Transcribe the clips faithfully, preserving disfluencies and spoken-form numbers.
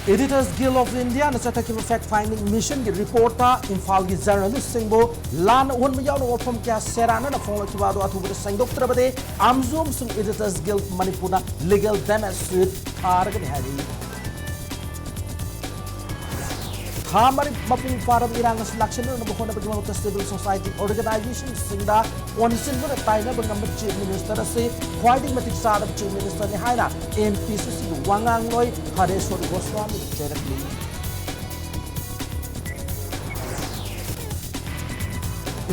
Editors Guild of Indiaꯅ ꯆꯠꯊꯈꯤꯕ fact finding missionꯒꯤ reportꯇ ꯏꯝꯐꯥꯜꯒꯤ journalistꯁꯤꯡꯕꯨ ꯂꯥꯟꯅ ꯎꯍꯟꯕ ꯌꯥꯎꯅ ꯋꯥꯐꯝ ꯀꯌꯥ ꯁꯦꯔꯥꯟꯅꯅ ꯐꯣꯡꯂꯛꯈꯤꯕ ꯑꯗꯨ ꯑꯊꯨꯕꯗ ꯁꯦꯡꯗꯣꯛꯇ꯭ꯔꯕꯗꯤ ꯑꯥꯝꯖꯣꯝ ꯑꯃꯁꯨꯡ Editors Guild ꯃꯅꯤꯄꯨꯔꯅ legal damage suit ꯊꯥꯔꯒꯅꯤ ꯍꯥꯏꯔꯤ꯫ ꯊꯥ ꯃꯔꯤ ꯃꯄꯨꯡ ꯐꯥꯔꯕ ꯏꯔꯥꯡ ꯑꯁꯤ ꯂꯥꯛꯁꯤꯟꯅꯅꯕ ꯍꯣꯠꯅꯕꯒꯤ ꯃꯍꯨꯠꯇ civil society organizationꯁꯤꯡꯗ ꯑꯣꯟꯁꯤꯟꯗꯨꯅ ꯇꯥꯏꯅꯕ ꯉꯝꯕ Chief Minister ꯑꯁꯤ ꯈ꯭ꯋꯥꯏꯗꯒꯤ ꯃꯇꯤꯛ ꯆꯥꯗꯕ Chief Ministerꯅꯤ ꯍꯥꯏꯅ M P C Cꯒꯤ ꯋꯥꯉꯥꯡꯂꯣꯏ ꯍꯔꯦꯁ꯭ꯋꯔ ꯒꯣꯁ꯭ꯋꯥꯃꯤꯅ ꯆꯩꯔꯛꯂꯤ꯫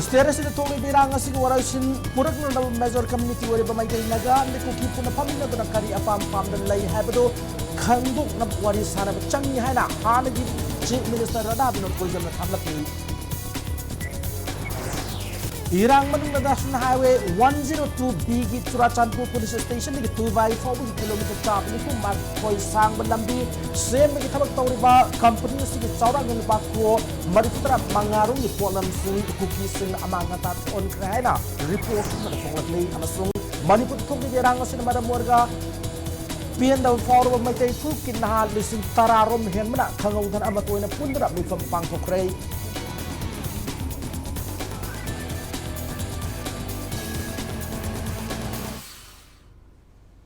State ꯑꯁꯤꯗ ꯊꯣꯛꯂꯤꯕ ꯏꯔꯥꯡ ꯑꯁꯤꯒꯤ ꯋꯥꯔꯣꯏꯁꯤꯟ ꯄꯨꯔꯛꯅꯅꯕ major community ꯑꯣꯏꯔꯤꯕ ꯃꯩꯇꯩ ꯅꯥꯒꯥ ꯑꯃꯗꯤ ꯀꯨꯀꯤ ꯄꯨꯟꯅ ꯐꯝꯃꯤꯟꯅꯗꯨꯅ ꯀꯔꯤ ꯑꯄꯥꯝ ꯄꯥꯝꯗ ꯂꯩ ꯍꯥꯏꯕꯗꯨ ꯈꯪꯗꯣꯛꯅꯕ ꯋꯥꯔꯤ ꯁꯥꯅꯕ ꯆꯪꯏ ꯍꯥꯏꯅ ꯍꯥꯟꯅꯒꯤ Chief Minister ꯔꯥꯙꯥ ꯕꯤꯅꯣꯗ ꯀꯣꯏꯖꯝꯅ ꯊꯝꯂꯛꯂꯤ꯫ ꯏꯔꯥꯡ ꯃꯅꯨꯡꯗ National Highway one zero two B ꯒꯤ ꯆꯨꯔꯥꯆꯥꯟꯄꯨꯔ police stationꯗꯒꯤ ꯇꯨꯕꯥꯏ ꯐꯥꯎꯕꯒꯤ kilometre ꯆꯥꯝꯃ ꯅꯤꯐꯨ ꯃꯥꯊꯣꯏ ꯁꯥꯡꯕ ꯂꯝꯕꯤ ꯁꯦꯝꯕꯒꯤ ꯊꯕꯛ ꯇꯧꯔꯤꯕ company ꯑꯁꯤꯒꯤ ꯆꯥꯎꯔꯥꯛꯅ ꯂꯨꯄꯥ ꯀ꯭ꯔꯣꯔ ꯃꯔꯤꯐꯨꯇꯔꯥ ꯃꯉꯥꯔꯣꯝꯒꯤ ꯄꯣꯠꯂꯝꯁꯤꯡ ꯀꯨꯀꯤꯁꯤꯡꯅ ꯑꯃꯥꯡ ꯑꯇꯥ ꯊꯣꯛꯍꯟꯈ꯭ꯔꯦ ꯍꯥꯏꯅ reportꯁꯤꯡꯗ ꯐꯣꯡꯂꯛꯂꯤ꯫ ꯑꯃꯁꯨꯡ ꯃꯅꯤꯄꯨꯔꯗ ꯊꯣꯛꯂꯤꯕ ꯏꯔꯥꯡ ꯑꯁꯤꯅ ꯃꯔꯝ ꯑꯣꯏꯔꯒ ꯄꯦꯟꯗꯕ ꯐꯥꯎꯔꯕ ꯃꯩꯇꯩ ꯐꯨꯔꯨꯞꯀꯤ ꯅꯍꯥ ꯂꯤꯁꯤꯡ ꯇꯔꯥꯔꯣꯝ ꯍꯦꯟꯕꯅ ꯈꯪꯍꯧꯗꯅ ꯑꯃꯠꯇ ꯑꯣꯏꯅ ꯄꯨꯟꯗꯨꯅ ꯃꯤꯐꯝ ꯄꯥꯡꯊꯣꯛꯈ꯭ꯔꯦ꯫